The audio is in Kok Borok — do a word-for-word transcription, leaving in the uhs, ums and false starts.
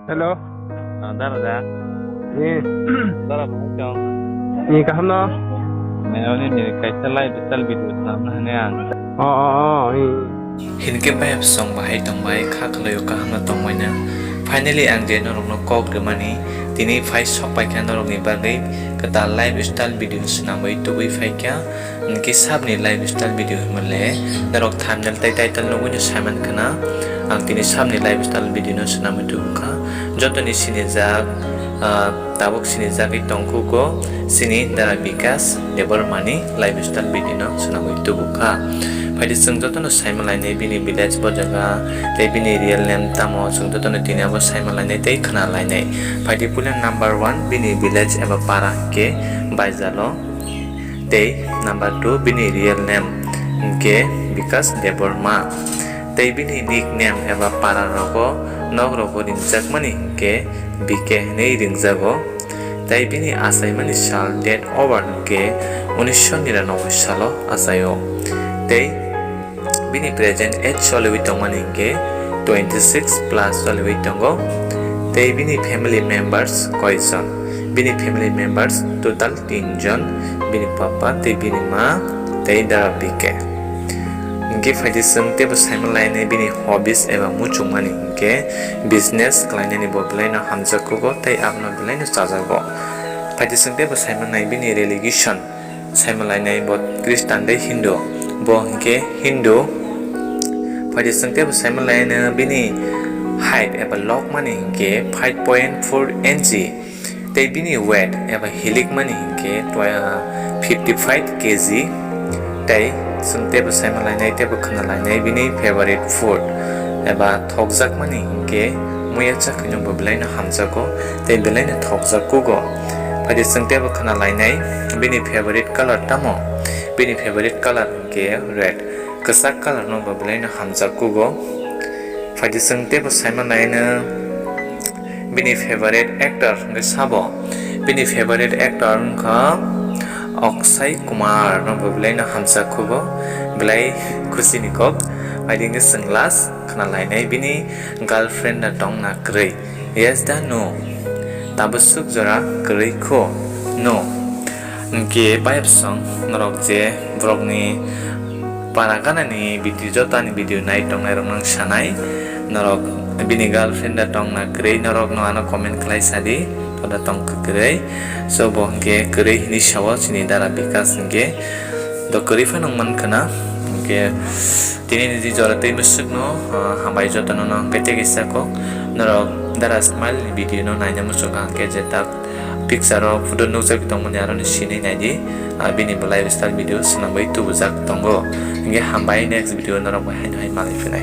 Hello. Ah, dara da. Ni. Dara ba tong. Ni kaham no? Ni oni ni kaisa lifestyle video swnamna hwnwi ang. Oh, oh, oh, ni. Hinkhe bai song bahai tong bai kha khwlaio kaham no tong bai na. Finally ang je norok no kok rwmani tini phai sok pai kha norok ni bagwi kwtal lifestyle video swnamwi tubui phai kha. Hinkhe sabni lifestyle video hwnmale norok thumbnail tei title nugwi no saiman khna. Ang tini sabni lifestyle video no swnamwi tubukha. Jotoni sinijak, ah, tabuk sinijagwi tongkhugo sini Dara Bikash Debbarmani lifestyle video no swnamwi tubukha. Phaidi chwng jotono saima lainai bini village bo jaga tei bini real name tamo chwng jotono tini abo saima lainai tei khna lainai. Phaidi puila number one bini village eba para hinkhe Baijalo. Tei number two bini real name hinkhe Bikash Debbarma. Tei bini nickname eba para rogo nok rogo ringjakmani hinkhe B K hinwi ringjago. Tei bini achaimani sal date over hinkhe unisho niranoboi salo achaio. Tei bini present age choliwi tongmani hinkhe twenty six plus choliwi tongo. Tei bini family members koijon? Bini family members total tin jon, bini papa tei bini ma tei Dara B K. Hinkhe phaidi chwng teibo saima lainai bini hobbies eba muchungmani hinkhe business khlainani bo belaino hamjakgo tei abono belaino chajago. Phaidi chwng teibo saima nai bini religion. Saima lainai bo Christian tei Hindu, bo hinkhe Hindu. Phaidi chwng teibo saima lainai bini height eba lokmani hinkhe five point four inch, tei bini weight eba hilikmani hinkhe twi-, fifty five K G. Tei chwng teibo saima lainai teibo khna lainai bini favorite food eba thokjakmani hinkhe muya chakhe no bo belaino hamjago tei belaino thokjakkugo. Phaidi chwng teibo khna lainai bini favorite color tamo? Bini favorite color hinkhe red, kwchak color no bo belaino hamjakkugo. Phaidi chwng teibo saima lainai bini favorite actor hinkhe sabo? Bini favorite actor wngkha Akshay Kumar no bo belaino hamjakkugo, belai khusi ni kok. Phaidi hinkhe chwng last khna lainai bini girlfriend da tongna kwrwi? Yes da no? Tabuk swk jora kwrwi kho no? Hinkhe bayapsong norok je borokni para ganani video, jotoni video nai tongnai rok nang sanai, norok bini girlfriend da tongna kwrwi, norok no ano comment khlai sadi, toda tong kwrwi. So bo hinkhe kwrwi hinwi sao chini Dara Bikash hinkhe, do kwrwi phano wng man khna. Hinkhe tini ni jora tei bwswk no, ah, hambai jotono no hwnkhe tei kaisa kok norok Dara Smile ni video no naina muchung kha hinkhe je tak picture o photo nukjagwi tongmani aro ni sinwi naidi, ah, bini bo lifestyle video swnamwi tubujak tongo. Hinkhe hambai, next video norok bai haino hai malai phinai.